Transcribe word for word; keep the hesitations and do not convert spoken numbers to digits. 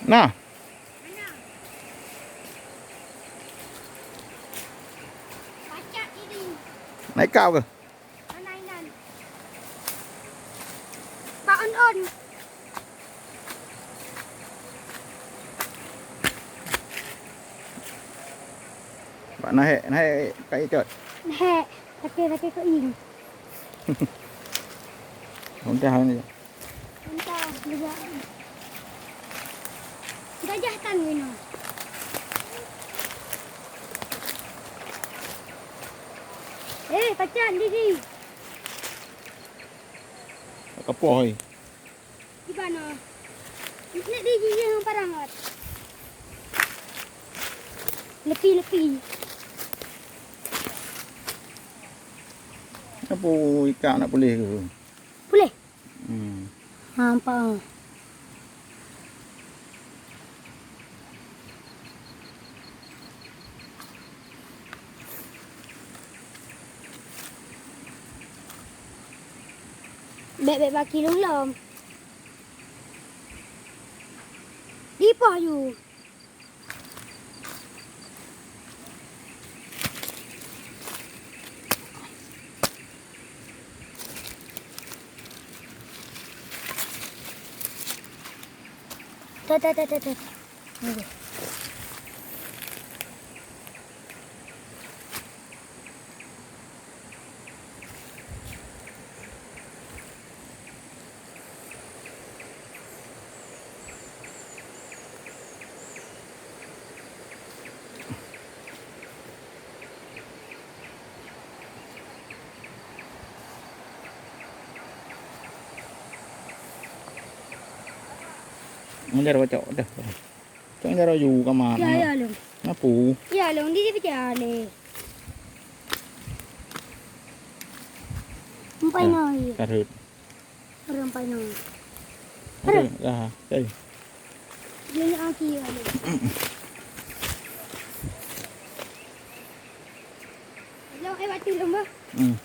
Nah. Pacak ini. Naik kau ke? Mana inan? Pak On On. Pak nahek, nahek kat Icot. Nahek, sakit-sakit keuing. Mudah ni. Entah juga. Gajah tan guna. Eh, pacan, Didi. Kapoh, hei. Di mana? Nak di gigi yang parang, Mat. Lepi-lepi. Apa ikan nak boleh ke? Boleh. Hmm. Ha, nampak, ha. Bèk-bèk baki lom-lom. Dipoh yu. Tut, tut, tut, tut, tut. Ngejar bacok dah. Cok ngejar aju kamat. Ya, ya, Long. Ngapu? Ya, Long, di sini pecah leh. Empai nol. Karut. Orang panjang. Ada, dah, cari. Dia nak aki ada. Jauh, eh, batu lembah. Hmm.